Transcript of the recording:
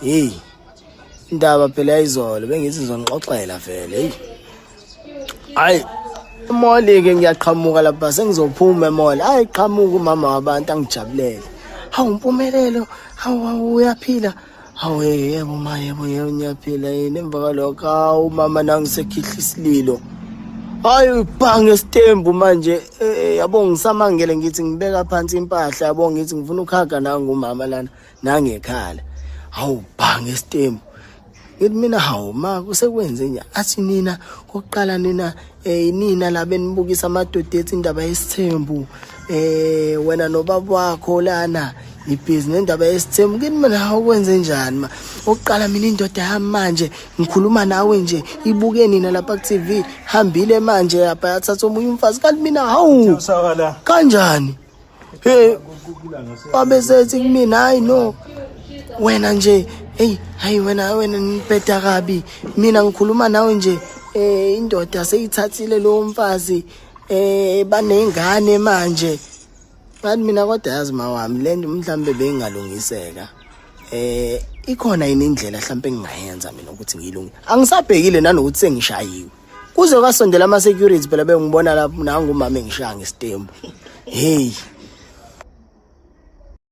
Hey. Indaba phela yayizolo bengithi ngizonixoxela vele hey. Hayi emall ke ngiyaqhamuka lapha sengizophuma emall. Hayi qhamuka umama wabantu angijabulele. Hawu Mpumelelo, hawu hawu uyaphila. Hawu yebo ma yebo yebo ngiyaphila yini emva kwalokho hawu mama nangisekhihla isililo. Hayi bhange isitembu manje eh, yabo ngisamangele ngithi ngibeka phansi impahla yabo ngithi ngifuna ukuhaga nangu umama lana nangekhala. Hawu bhange isitembu. Ngithi mina hawu ma kusekwenze nje athi nina kokuqala nina eh nina la benibukisa amadoda ethi indaba yesithembu eh wena nobaba wakho lana ngibhizi nendaba yesithembu kini mina hawu kwenze njani ma okuqala mina indoda yami manje ngikhuluma nawe nje ibuke nina lapha ku TV hambile manje lapha yathatha omunye umfazi kanti mina hawu kanjani Hey wabe sethi kumina hayi no wena nje hey hayi wena wena nibheda kabi mina ngikhuluma nawe nje eh indoda seyithathile lo mfazi eh banengane manje ngathi mina kodwa yazi mawami le nto mhlambe bengingalungiseka eh ikhona yini indlela mhlambe engingayenza mina ukuthi ngiyilunge angisabhekile nanokuthi sengishayiwe kuze kwasondela ama-security phela bengibona lapho nangu umama engishaya ngesitembu hey.